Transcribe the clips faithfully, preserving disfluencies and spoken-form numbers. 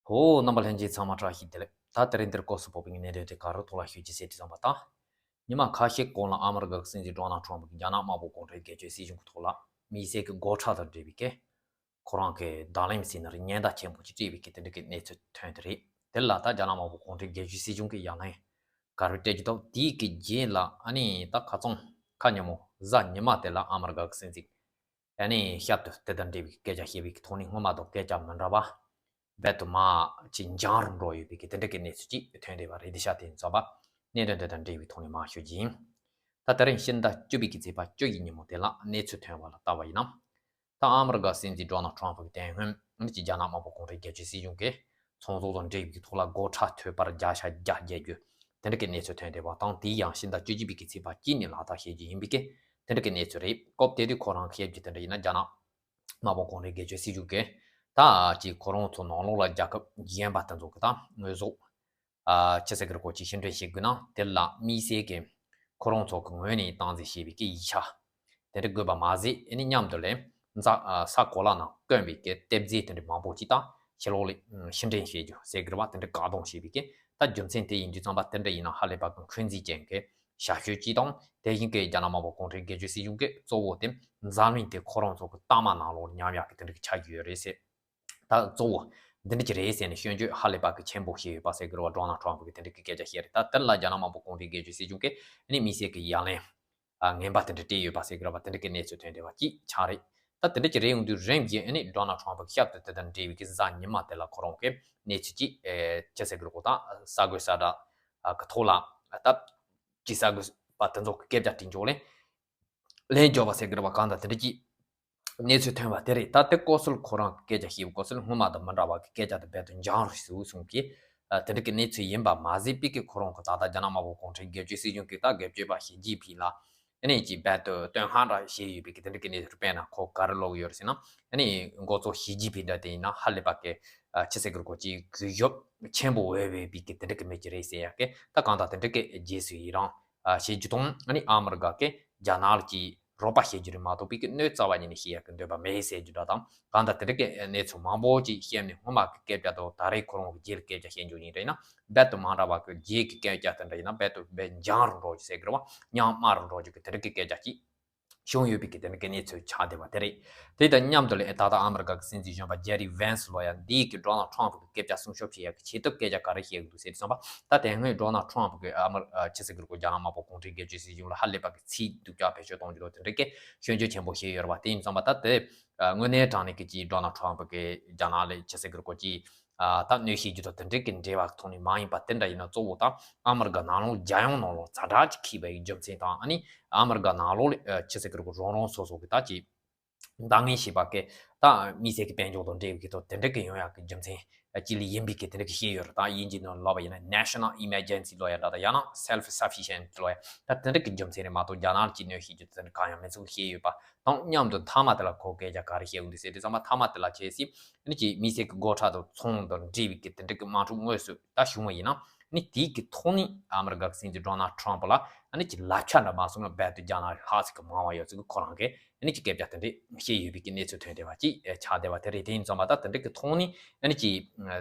ཧོ། རྣམ་པ་ལྷན་རྒྱས་ཚང་མ་བཀྲ་ཤིས་བདེ་ལེགས། ད་དེ་རིང་འདིར་སྐབས་སུ་བབས་པའི་གནད་དོན་དེ་ག་རེ་ཐོག་ལ་ཞུ་རྒྱུ་ཟེར་དུས་ཙམ་པ་དང་། ཉི་མ་ཁ་ཤས་གོང་ལ་ཨ་མི་རི་ཀ་གི་སྲིད་འཛིན་ཌོ་ནལ་ཊམ་ཕ་གིས་རྒྱ་ནག་དམར་པོ་གུང་ཁྲན་སྒེར་གཅོད་སྲིད་གཞུང་གི་ཐོག་ལ་དམིགས་བསལ་གྱི་སྒོ་ཁྲལ་དང་འབྲེལ་བའི་གི་ཁོ་རང་གི་བརྡ་ལན་ཟེར་ན་རེད། ཉེན་བརྡ་ཆེན་པོ་ཅིག་སྤྲད་པའི་གི་དེ་འདྲ་གི་གནས་ཚུལ་ཐོན་དེ་རེད། དེ་ལ་ད་རྒྱ་ནག་དམར་པོ་གུང་ཁྲན་སྒེར་གཅོད་སྲིད་གཞུང་གིས་ཡ་ལན་ག་རེ་སྤྲད་ཀྱི་འདུག་དེའི་གི་རྗེས་ལ་ཨ་ནི་ད་ཁ་སང་ཁ་ཉིན་མོ་གཟའ་ཉི་མ་དེ་ལ་ཨ་མི་རི་ཀ་གི་སྲིད་འཛིན་ཨ་ནི་ཞབས་ཏོག་དེ་དང་འབྲེལ་བའི་སྐད་ཆ་བཤད་པའི་ཐོག་ནས་སྔོན་མ་དང་སྐད་ཆ་མི་འདྲ་བ། རྦད་དེ་མར་ཅིག་འགྱངས་རུ་འགྲོ་ཡོད་པའི་གི་དེ་འདྲ་གི་གནས་ཚུལ་ཅིག་ཐོན་བསྡད་པ་རེད། དེ་ཤ་དེ་ཚོ་བ་གནད་དོན་དེ་དང་འབྲེལ་བའི་ཐོག་ནས་མར་ཞུ་རྒྱུ་ཡིན། ད་དེ་རིང་ཕྱི་ཟླ་བཅུ་པའི་གི་ཚེས་པ་བཅུ་ཡི་ཉིན་མོ་དེ་ལ་གནས་ཚུལ་ཐོན་པ་ལ་བལྟས་པ་ཡིན་ན། ད་ཨ་མི་རི་ཀ་སྲིད་འཛིན་ཌོ་ནལ་ཊམ་ཕ་གི་དེ་སྔོན་ཨ་ནི་ཅིག་རྒྱ་ནག་དམར་པོ་གུང་ཁྲན་སྒེར་གཅོད་སྲིད་གཞུང་གིས་ཚོང་ཟོག་དང་འབྲེལ་བའི་ཐོག་ལ་སྒོ་ཁྲལ་ཐོལ་པར་བརྒྱ་ཆ་བརྒྱ་བརྒྱབ་རྒྱུ་དེ་འདྲ་གི་གནས་ཚུལ་ཐོན་བསྡད་པ་དང་། དེ་ཡང་ཕྱི་ཟླ་བཅུ་གཅིག་པའི་གི་ཚེས་པ་གཅིག་ནས་ལག་བསྟར་བྱེད་རྒྱུ་ཡིན་པའི་གི་དེ་འདྲ་གི་གནས་ཚུལ་རེད། སྐབས་དེ་དུས་ཁོ་རང་བཤད་རྒྱུ་དེ་འདྲ་ཡིན་ན། རྒྱ་ནག་དམར་པོ་གུང་ཁྲན་སྒེར་གཅོད་སྲིད་གཞུང་གིས་ད་ཅིག་ཁོ་རང་ཚོ་ནང་ལོགས་ལ་རྒྱལ་ཁབ་གཞན་པ་དེ་ཚོ་གི་ད་དངོས་ཟོག་ཨ་ཅི་ཟེར་གི་རེད། སྐོར་ཅིག་ཕྱིར་འདྲེན་བྱེད་དགོས་ན་དེ་ལ་དམིགས་བསལ་གྱི་ཁོ་རང་ཚོ་གི་ངོས་ནས་སྟངས་འཛིན་བྱེད་པའི་གི་ཡིག་ཆ་དེ་འདྲ་དགོས་པ་མ་ཟད། ཨ་ནི་མཉམ་དུ་ལས་ས་ཨ་ས་གོ་ལ་ནང་བསྐོན་པའི་གི་ལྟེབ་རྫས་དེ་འདྲ་མང་པོ་ཅིག་ད་ཕྱི་ལོགས་ལ་ཕྱིར་འདྲེན་བྱེད་རྒྱུ་ཟེར་གི་རེད་བ། དེ་འདྲ་བཀག་སྡོམ་བྱེད་པའི་གི་ད་རྒྱུ་མཚན་དེ་ཡིན་དུས་ཙམ་པ་དེ་འདྲ་ཡིན་ན་ཧ་ལས་པ་གི་འཁོན་འཛིན་ཅན་གྱི་བྱ་སྤྱོད་ཅིག་དང་། དེ་བཞིན་གྱི་རྒྱ་ནག་དམར་པོ་གུང་ཁྲན་སྒེར་གཅོད་སྲིད་གཞུང་གིས་གཙོ་བོ་དེ་འཛམ་གླིང་དེ་ཁོ་རང་ཚོ་གི་གཏའ་མ་ནང་ལོགས་ཉམས་ཡག་གི་དེ་འདྲ་གི་ཆ་རྒྱུས་ཡོད་རེད་ཟེར། ད་གཙོ་བོ་འདི་འདྲ་ཅིག་རེད་ཟེར་ནས་སྐྱོན་བརྗོད་ཧ་ལས་པ་གི་ཆེན་པོ་བྱས་ཡོད་པ་ཟེར་གི་རེད་བ། ཌོ་ནལ་ཊམ་ཕ་གི་དེ་འདྲ་གི་སྐད་ཆ་བཤད་རེད། ད་དེ་ལ་རྒྱ་ནག་དམར་པོ་གུང་ཁྲན་སྒེར་གཅོད་སྲིད་གཞུང་གིས་ཨ་ནི་དམིགས་བསལ་གི་ཡ་ལན་ཨ་ངན་པ་དེ་འདྲ་སྤྲད་ཡོད་པ་ཟེར་གི་རེད་བ། དེ་འདྲ་གི་གནས་ཚུལ་ཐོན་བསྡད་པ་ཅིག་ཆགས་རེད། ད་དེ་འདྲ་ཅིག་རེད་ཡོང་དུས་རིམ་བཞིན་ཨ་ནི་ཌོ་ནལ་ཊམ་ཕ་གི་ཞབས་ཏོག་དེ་དང་འབྲེལ་བའི་གི་གཟའ་ཉི་མ་དེ་ལ་ཁོ་རང་གི་གནས་ཚུལ་ཅིག་ཨེ་ཅི་ཟེར་གི་རེད་གོ། ད་གསར་འགོད་གསལ་བསྒྲགས་ཨ་གི་ཐོག་ལ་ཨ་ད་ཅིག་གསར་འགོད་པ་དེ་ཚོ་གི་སྐད་ཆ་དྲི་འཇོག་ལན་ལན་འཇོག་པ་ཟེར་གི་རེད་བ། གང་ལྟར་དེ་འདྲ་ཅིག་གནས་ཚུལ་ཐོན་པ་དེ་རེད། ད་དེ་སྐོར་སོགས་ཁོ་རང་གི་སྐད་ཆ་བཤད་པའི་སྐོར་སོགས་སྔོན་མ་དང་མི་འདྲ་བ་གི་སྐད་ཆ་དེ་རྦད་དེ་འགྱངས་རུ་ཟུག་སོང་གི། ཨ་དེ་འདྲ་གི་གནས་ཚུལ་ཡིན་པ་མ་ཟད་པའི་གི་ཁོ་རང་གི་ད་ལྟ་རྒྱ་ནག་དམར་པོ་གུང་ཁྲན་སྒེར་གཅོད་སྲིད་གཞུང་གི་ད་སྒེར་གཅོད་པ་ཞི་ཅིན་ཕིང་ལ་ཨ་ནི་ཅིག་རྦད་དེ་བསྟོད་བསྔགས་འདྲ་བྱས་ཡོད་པའི་གི་དེ་འདྲ་གི་གནས་ཚུལ་དཔེར་ན་ཁོ་ག་རེ་ལབ་ཡོད་རེད་ཟེར་ན། ཨ་ནི་འགོ་གཙོ་ཞི་ཅིན་ཕིང་འདྲ་དེ་ཡིན་ན་ཧ་ལས་པ་གི་ཨ་ཅི་ཟེར་གི་རེད་གོ། ཅིག་གུས་ཞབས་ཆེན་པོ་འོས་འོས་པའི་གི་དེ་འདྲ་གི་མི་ཅིག་རེད་ཟེར་ཡག་གི། ད་གང་ལྟར་དེ་འདྲ་གི་རྗེས་སུ་ཡི་རང་ཨ་བྱེད་རྒྱུ་དང་། ཨ་ནི་ཨ་མི་རི་ཀ་གིས་རྒྱ་ནག་ལ་ཅིག་རོགས་པ་བྱེད་རྒྱུ་རེད་མ་གཏོགས་པའི་གི་གནོད་རྩ་བ་ཉིད་ནས་བྱེད་ཡག་གི་འདོད་པ་མེད་ཟེར་རྒྱུ་འདྲ་དང་། གང་ལྟར་དེ་འདྲ་གི་གནས་ཚུལ་མང་པོ་ཅིག་བཤད་ནས་སྔོན་མ་གི་སྐད་ཆ་དང་ད་རེས་ཁོ་རང་གི་རྗེས་ལ་སྐད་ཆ་བཤད་རྒྱུ་ཡིན་རེད་ན། རྦད་དེ་མ་འདྲ་བ་གི་རྗེས་ཀྱི་སྐད་ཆ་དེ་འདྲ་ཡིན་ན་རྦད་དེ་རྦད་འགྱངས་རུ་འགྲོ་རྒྱུ་ཟེར་གི་རེད་བ། ཉམས་དམའ་རུ་འགྲོ་རྒྱུ་གི་དེ་འདྲ་གི་སྐད་ཆ་ཅིག་བྱུང་ཡོད་པའི་གི་དེ་འདྲ་གི་གནས་ཚུལ་ཆགས་བསྡད་པ་དེ་རེད། དེ་དང་མཉམ་དུ་ལ་ཨེ་ད་ལྟ་ཨ་མི་རི་ཀ་གི་སྲིད་འཛིན་གཞོན་པ་ཇེ་ཌི་ཝན་སི་ལོ་ཡ་འདིས་གི་ཌོ་ནལ་ཊམ་ཕ་གི་སྐད་ཆ་སྲུང་སྐྱོབ་བྱེད་ཡག་གི་ཆེད་དུ་སྐད་ཆ་ག་རེ་བཤད་ཀྱི་འདུག་ཟེར་དུས་ཙམ་པ། ད་དེ་སྔོན་ཌོ་ནལ་ཊམ་ཕ་གི་ཨ་མི་རི་ཨ་ཅི་ཟེར་གི་རེད་གོ། རྒྱ་ནག་དམར་པོ་གུང་ཁྲན་སྒེར་གཅོད་སྲིད་གཞུང་ལ་ཧ་ལས་པ་གི་ཚིག་སྡུག་ཅག་བེད་སྤྱོད་གཏོང་རྒྱུ་དང་དེ་འདྲ་གི་སྐྱོན་བརྗོད་ཆེན་པོ་བྱས་ཡོད་རེད་བ། དེ་ཡིན་ཙམ་པ་ད་དེ་ཨ་དངོས་གནས་དྲང་གནས་ཀྱི་ཅིག་ཌོ་ནལ་ཊམ་ཕ་གི་རྒྱ་ནག་ལ་ཅི་ཟེར་གི་རེད་གོ། ཅིག་ཨ་ད་གནོད་བྱེད་རྒྱུ་དང་དེ་འདྲ་གི་འབྲེལ་བ་ཐོག་ནས་མ་ཡིན་པ་དེ་འདྲ་ཡིན་ན། གཙོ་བོ་ད་ཨ་མི་རི་ཀ་ནང་ལོགས་རྒྱལ་ཡོངས་ནང་ལོགས་ཛ་དྲག་ཅིག་འཁྱིལ་བའི་རྒྱུ་མཚན་དང་། ཨ་ནི་ཨ་མི་རི་ཀ་ནང་ལོགས་ལ་ཨ་ཅི་ཟེར་གི་རེད་གོ། རང་རང་སོ་སོ་གི་ད་ཅིག་འདང་ངེས་བྱེད་པ་གི་ད་མི་སེར་གི་དཔལ་འབྱོར་དང་འབྲེལ་བའི་གི་ཐོག་དེ་འདྲ་གི་ཡོང་ཡག་གི་རྒྱུ་མཚན་ཅིག་ལ་ཡིན་པའི་གི་དེ་འདྲ་གི་བཤད་ཡོད་རེད། ད་དབྱིན་ཇིའི་ནང་ལབ་པ་ཡིན་ན་National Emergency ལབ་ཡ་འདྲ། ད་ཡང་ན་Self Sufficient ལབ་ཡ། ད་དེ་འདྲ་གི་རྒྱུ་མཚན་རེད་མ་གཏོགས་རྒྱ་ནག་ལ་ཅིག་གནོད་བྱེད་རྒྱུ་དེ་འདྲ་གང་ཡང་མེད་ཚུལ་བཤད་ཡོད་པ་དང་། མཉམ་དུ་མཐའ་མ་དེ་ལ་ཁོ་སྐད་ཆ་ག་རེ་བཤད་ཡོང་འདུག་ཟེར་དུས་ཙམ་པ། མཐའ་མ་དེ་ལ་བྱས་སྲིད་ཨ་ནི་ཅིག་མི་སེར་གི་སྒོ་ཁྲལ་དང་ཚོང་དང་འབྲེལ་བའི་གི་དེ་འདྲ་གི་དམག་འཁྲུག་དངོས་སུ་ད་བྱུང་བ་ཡིན་ན། ཨ་ནི་དེའི་གི་ཐོག་ནས་ཨ་མི་རི་ཀ་གི་སྲིད་འཛིན་ཌོ་ནལ་ཊམ་ཕ་ལ་ཨ་ནི་ཅིག་ལབ་ཆ་འདྲ་མ་སོང་ན་རྦད་དེ་རྒྱ་ནག་ལ་ཧ་ཅང་གི་མང་བ་ཡོད་ཚུལ་གི་ཁོ་རང་གི་ཨ་ནི་ཅིག་སྐད་ཆ་དེ་འདྲ་བཤད་ཡོད་པའི་གི་གནས་ཚུལ་ཐོན་བསྡད་པ་ཅིག་ཆགས་བསྡད་པ་དེ་རེད། དེ་ཡིན་ཙམ་པ་ད་དེ་འདྲ་གི་ཐོག་ནས་ཨ་ནི་ཅིག་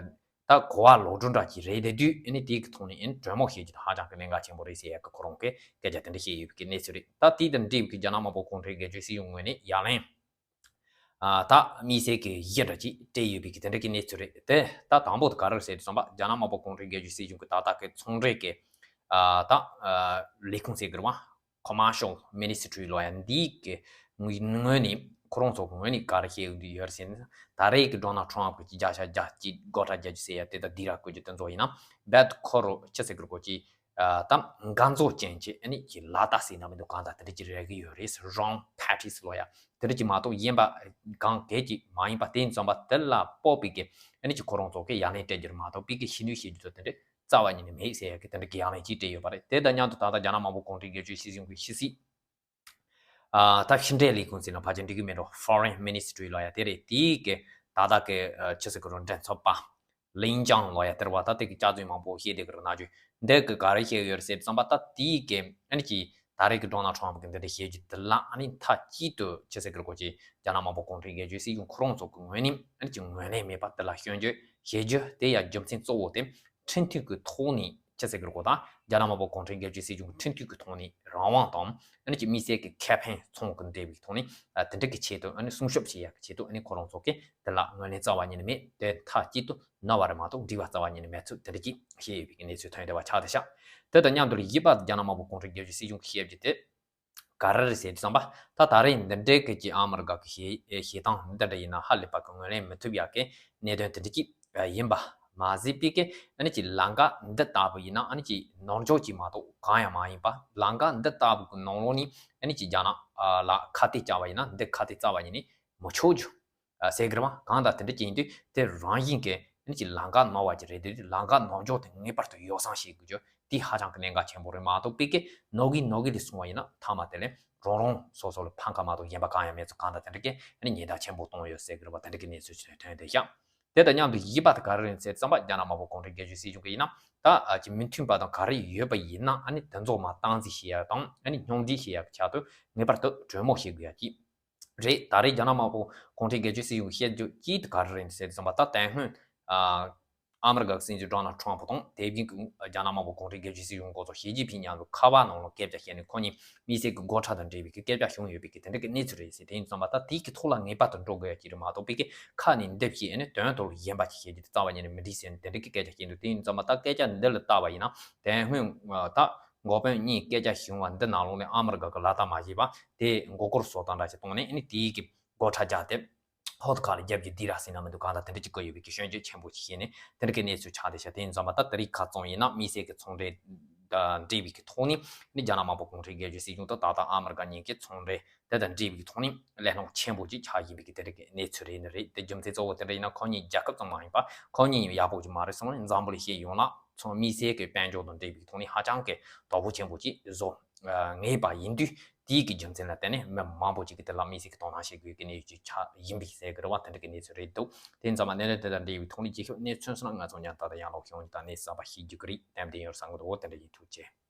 ད་གོ་བ་ལོག་འགྲོ་འདྲ་ཅིག་རེད་བསྡད་དུས། ཨ་ནི་དེའི་གི་ཐོག་ནས་ཨ་ནི་གྲོས་མོལ་བྱེད་རྒྱུ་དེ་ཧ་ཅང་གི་གནད་འགག་ཆེན་པོ་རེད་ཟེར་ཡ་གི་ཁོ་རང་གི་སྐད་ཆ་དེ་འདྲ་བཤད་ཡོད་པའི་གི་གནས་ཚུལ་རེད། ད་དེ་དང་འབྲེལ་བའི་གི་རྒྱ་ནག་དམར་པོ་གུང་ཁྲན་སྒེར་གཅོད་སྲིད་གཞུང་ངོས་ནས་ཡ་ལན་ཨ་ད་དམིགས་བསལ་གྱི་གཞི་འདྲ་ཅིག་སྤྲད་ཡོད་པའི་གི་དེ་འདྲ་གི་གནས་ཚུལ་རེད། དེ་ད་དང་པོ་དེ་ག་རེ་རེད་ཟེར་དུས་ཙམ་པ། རྒྱ་ནག་དམར་པོ་གུང་ཁྲན་སྒེར་གཅོད་སྲིད་གཞུང་གི་ད་ལྟ་གི་ཚོང་འབྲེལ་གྱི་ཨ་ད་ཨ་ལས་ཁུངས་ཟེར་གི་རེད་བ། Commercial Ministry ལབ་ཡ་འདི་གི་ངོས་ནས་ཁོ་རང་ཚོ་གི་ངོས་ནས་ག་རེ་བཤད་ཡོད་ཟེར་ན། ད་རེས་ཀྱི་ཌོ་ནལ་ཊམ་ཕ་གི་བརྒྱ་ཆ་བརྒྱ་ཅིག་སྒོ་ཁྲལ་རྒྱག་རྒྱུ་ཟེར་ཡ་དེ་དང་སྡིགས་ར་བསྐུལ་རྒྱུ་དེ་ཚོ་ཡིན་ན། རྦད་ཁོ་རང་ཅི་ཟེར་གི་རེད་གོ། ཅིག་ཨ་ད་འགན་གཙོ་ཅན་གྱི་ཨ་ནི་ཅིག་ལག་རྟགས་ཟེར་ན་མི་འདུག་གང་ལྟར་དེ་འདྲ་ཅིག་རེད་གི་ཡོད་རེད། Wrong parties ལབ་ཡ་དེ་འདྲ་ཅིག་མ་གཏོགས་གཞན་པ་གང་གས་ཅིག་མ་ཡིན་པ། དེ་ཡིན་ཙམ་པ་དེ་ལ་དཔག་པའི་གི་ཨ་ནི་ཅིག་ཁོ་རང་ཚོ་གི་ཡ་ལན་སྤྲད་རྒྱུ་རེད་མ་གཏོགས་པའི་གི་ཕྱི་ནུས་བྱེད་རྒྱུ་ཚོ་དེ་འདྲ་རྩ་བ་ཉིད་ནས་མེད་ཟེར་ཡ་གི་དེ་འདྲ་གི་ཡ་ལན་ཅིག་སྤྲད་ཡོད་པ་རེད། དེ་དང་མཉམ་དུ་ད་ལྟ་རྒྱ་ནག་དམར་པོ་གུང་ཁྲན་སྒེར་གཅོད་སྲིད་གཞུང་གི་ཕྱི་སྲིད་ཨ་ད་ཕྱི་འབྲེལ་ལས་ཁུངས་ཟེར་ན་ཕལ་ཆེར་འགྲིག་གི་མེད་འགྲོ། Foreign Ministry ལབ་ཡ་དེ་རེད། དེའི་གི་ད་ལྟ་གི་ཨ་ཅི་ཟེར་གི་རེད། མགྲིན་ཚབ་པ་ལིན་ཅང་ལབ་ཡ་དེ་རེད་བ། ད་དེ་གི་སྐྱག་རྫུན་མང་པོ་བཤད་བསྡད་གི་རེད། ན་ཅུ་འདི་གི་ག་རེ་བཤད་ཡོད་རེད་ཟེར་ཙམ་པ། ད་དེའི་གི་ཨ་ནི་ཅིག་ད་རེས་ཀྱི་ཌོ་ནལ་ཊམ་ཕ་གི་འདི་འདྲ་བཤད་རྒྱུ་དེ་ལ་ཨ་ནི་མཐའ་གཅིག་ཏུ་ཅི་ཟེར་གི་རེད་གོ། ཅིག་རྒྱ་ནག་དམར་པོ་གུང་ཁྲན་སྒེར་གཅོད་སྲིད་གཞུང་ཁོ་རང་ཚོ་གི་ངོས་ནས་ཨ་ནི་ཅིག་ངོས་ལེན་མེད་པ་དེ་ལ་སྐྱོན་བརྗོད་ བྱེད་རྒྱུ་དེ་ཡང་རྒྱུ་མཚན་གཙོ་བོ་དེ་ཁྲིམས་མཐུན་གྱི་ཐོག་ནས་ཅི་ཟེར་གི་རེད་གོ་ད་རྒྱ་ནག་དམར་པོ་གུང་ཁྲན་རྒྱལ་གཅེས་སྲིད་གཞུང་གི་ཁྲིམས་མཐུན་གྱི་ཐོག་ནས་རང་དབང་དང་ཨ་ནི་ཅིག་དམིགས་བསལ་གྱི་ཁེ་ཕན་ཚོང་གི་འབྲེལ་བའི་ཐོག་ནས་ཨ་དེ་འདྲ་གི་ཆེད་དུ་ཨ་ནི་སྲུང་སྐྱོབ་བྱེད་ཡག་གི་ཆེད་དུ་ཨ་ནི་ཁོ་རང་ཚོ་གིས་དེ་ལ་ངོས་ལེན་རྩ་བ་ཉིད་ནས་མེད། དེ་མཐའ་གཅིག་ཏུ་ནོར་བ་རེད་མ་གཏོགས་འགྲིག་པ་རྩ་བ་ཉིད་ནས་མེད་ཚུལ་དེ་འདྲ་ཅིག་བཤད་ཡོད་པའི་གནས་ཚུལ་ཐོན་ཡོད་པ་ཆགས་བསྡད་ཤག་དེ་དང་མཉམ་དུ་ལ་གཞན་པ་རྒྱ་ནག་དམར་པོ་གུང་ཁྲན་རྒྱལ་གཅེས་སྲིད་གཞུང་གིས་བཤད་རྒྱུ་དེ། ག་རེ་རེད་ཟེར་དུས་ཙམ་པ། ད་ད་རེས་འདི་འདྲའི་གི་ཅིག་ཨ་མི་རི་ཀ་གི་བྱེད་བྱེད་སྟངས་འདི་འདྲ་ཡིན་ན་ཧ་ལས་པ་གི་ངོས་ལེན་མི་ཐུབ་ཡག་གི་གནད་དོན་དེ་འདྲ་ཅིག་ཡིན་པ་མ་ཟད་པའི་གི་ཨ་ནི་ཅིག་ལམ་ཁ་འདི་ལྟ་བུ་ཡིན་ན་ཨ་ནི་ཅིག་ནོར་འཇོག་ཅིག་མ་གཏོགས་གང་ཡང་མ་ཡིན་པ། ལམ་ཁ་འདི་ལྟ་བུ་གི་ནང་ལོགས་ནས་ཨ་ནི་ཅིག་རྒྱ་ནག་ལ་ཁ་གཏད་བཅག་པ་ཡིན་ན་འདི་ཁ་གཏད་རྩ་བ་ཉིད་ནས་མི་ཆོག་རྒྱུ། ཟེར་གི་རེད་བ། གང་ལྟར་དེ་འདྲ་ཅིག་ཡིན་དུས་དེ་རང་བཞིན་གྱིས་ཨ་ནི་ཅིག་ལམ་ཁ་ནོར་བ་ཅིག་རེད་དུས་ལམ་ཁ་ནོར་འཇོག་དེ་ངེས་པར་དུ་ཡོ་བསྲང་བྱེད་དགོས་རྒྱུ་དེ་ཧ་ཅང་གི་གནད་འགག་ཆེན་པོ་རེད་མ་གཏོགས་པའི་གི་ནོར་གི་ནོར་གི་ལས་སོང་བ་ཡིན་ན་མཐའ་མ་དེ་ལས་རང་རང་སོ་སོ་ལ་ཕན་ཁ་མ་གཏོགས་གཞན་པ་གང་ཡང་མེད་ཚུལ་གང་ལྟར་དེ་འདྲ་གི་ཨ་ནི་ཉེན་བརྡ་ཆེན་པོ་གཏོང་ཡོད་ཟེར་གི་རེད་བ། དེ་འདྲ་གི་གནས་ཚུལ་ཞིག་ཐོན་བསྡད་ཤག་དེ་དང་མཉམ་དུ་གཞན་པ་དེ་ག་རེ་རེད་ཟེར་དུས་ཙམ་པ་རྒྱ་ནག་དམར་པོ་གུང་ཁྲན་རྒྱལ་གཅེས་སྲིད་གཞུང་གི་ཡིན་ན་ད་ཅིག་མི་མཐུན་པ་དང་ག་རེ་ཡོད་པ་ཡིན་ན་ཨ་ནི་དེ་ཚོ་མར་སྟངས་འཛིན་བྱེད་ཡག་དང་ཨ་ནི་སྙོམས་སྒྲིག་བྱེད་ཡག་གི་ཆེད་དུ་ངེས་པར་དུ་གྲོས་མོལ་བྱེད་དགོས་ཡག་ཅིག་རེད། ད་རེས་རྒྱ་ནག་དམར་པོ་གུང་ཁྲན་རྒྱལ་གཅེས་སྲིད་གཞུང་གིས་བཤད་རྒྱུ་གཅིག་དེ་ག་རེ་རེད་ཟེར་དུས་ཙམ་པ། ད་དེ་སྔོན་ཨ་ཨ་མི་རི་ཀ་གི་སྲིད་འཛིན་ཌོ་ནལ་ཊམ་ཕུ་དང་དེ་བཞིན་གྱི་རྒྱ་ནག་དམར་པོ་གུང་ཁྲན་རྒྱལ་གཅེས་སྲིད་གཞུང་མགོ་གཙོ་ཞི་ཅིན་ཕིང་མཉམ་དུ་ཁ་པར་ནང་ལ་སྐད་ཆ་བཤད་ནས་ཁོ་གཉིས་དམིགས་བསལ་གྱི་སྒོ་ཁྲལ་དང་འབྲེལ་བའི་གི་སྐད་ཆ་བྱུང་ཡོད་པའི་གི་དེ་འདྲ་གི་གནས་ཚུལ་རེད་ཟེར། དེ་ཡིན་དུས་ཙམ་པ་ད་དེའི་གི་ཐོག་ལ་ངེས་པར་དུ་འགྲོ་དགོས་ཡག་ཅིག་རེད་མ་གཏོགས་པའི་གི་ཁ་ནས་འདི་བཤད་ཨ་ནི་དོན་དག་ལ་གཞན་པ་ཅིག་བཤད་རྒྱུ་དེ་རྩ་བ་ཉིད་ནས་མི་འགྲིག་ཟེར་ནས་དེ་འདྲ་གི་སྐད་ཆ་བཤད་འདུག་དེ་ཡིན་དུས་ཙམ་པ་ད་སྐད་ཆ་འདི་ལ་བལྟས་པ་ཡིན་ན་དེ་སྔོན་ད། འགོ་དཔོན་གཉིས་སྐད་ཆ་བྱུང་བ་འདི་ནང་ལོགས་ནས་ཨ་མི་རི་ཀ་གི་ལག་བསྟར་མ་བྱས་པ་དེ་མགོ་སྐོར་བཟོ་སྟངས་འདྲ་ཞིག་བཏང་ནས་ཨ་ནི་དེའི་གི་སྒོ་ཁྲལ་རྒྱག་དེ་ཧོད་ཁ་ལ་རྒྱབ་ཀྱི་དེ་ར་ཟིན་ན་མི་འདུག་གང་ལྟར་དེ་འདྲ་ཅིག་བཀོད་ཡོད་པའི་གི་སྐྱོན་བརྗོད་ཆེན་པོ་ཅིག་བྱས་ནས་དེ་འདྲ་གི་གནས་ཚུལ་ཆགས་བསྡད་ཤག་དེ་ཡིན་ཙང་མ་ད་ད་རེས་ཁ་བཙུམ་ཡིན་ན་དམིགས་བསལ་གི་ཚོང་འབྲེལ་དང་འབྲེལ་བའི་གི་ཐོག་ནས་ནི་རྒྱ་ནག་དམར་པོ་གུང་ཁྲན་རྒྱལ་གཅེས་སྲིད་གཞུང་དང་ད་ལྟ་ཨ་མི་རི་ཀ་གཉིས་ཀྱི་ཚོང་འབྲེལ་དེ་དང་འབྲེལ་བའི་གི་ཐོག་ནས་གླེང་སློང་ཆེན་པོ་ཅིག་ཆགས་བཞིན་པའི་གི་དེ་འདྲ་གི་གནས་ཚུལ་རེད་ནི་རེད། དེ་རྒྱུ་མཚན་གཙོ་བོ་དེ་འདྲ་ཡིན་ན་ཁོ་གཉིས་རྒྱལ་ཁབ་ཙམ་མ་ཡིན་པ་ཁོ་གཉིས་ཡག་པོ་ཅིག་མ་རེད་སོང་ནས་འཛམ་བུ་གླིང་སྤྱི་ཡོངས་ལ། ཚོང་དམིགས་བསལ་གྱི་དཔལ་འབྱོར་དང་འབྲེལ་བའི་ཐོག་ནས་ཧ་ཅང་གི་དོ་ཕོག་ཆེན་པོ་ཅིག་བཟོ་ངེས་པ་ཡིན་དུས་དེའི་གི་རྒྱུ་མཚན་ལ་བརྟེན་ནས་མི་མང་པོ་ཅིག་གིས་དེ་ལ་དམིགས་བསལ་གྱི་དོ་སྣང་བྱེད་དགོས་ཀྱི་གནས་ཚུལ་ཆགས་ཡིན་པའི་ཟེར་གི་རེད་བ། དེ་འདྲ་གི་གནས་ཚུལ་རེད་འདུག་དེ་ཙམ་པ་གནད་དོན་དེ་དང་འབྲེལ་བའི་ཐོག་ནས་རྒྱལ་ཁབ་གནས་ཚུལ་སོགས་ལ་ང་ཚོ་ཉམས་ལྟ་དང་ཡང་ལོག་ཤོང་ཡིན་ད་གནས་གསར་པ་ཤེས་རྒྱུ་གི་རེད། དེ་འདྲ་ཡིན་བསམ་གི་འདུག་དེ་འདྲ་ཡིན། ཐུགས་རྗེ་ཆེ།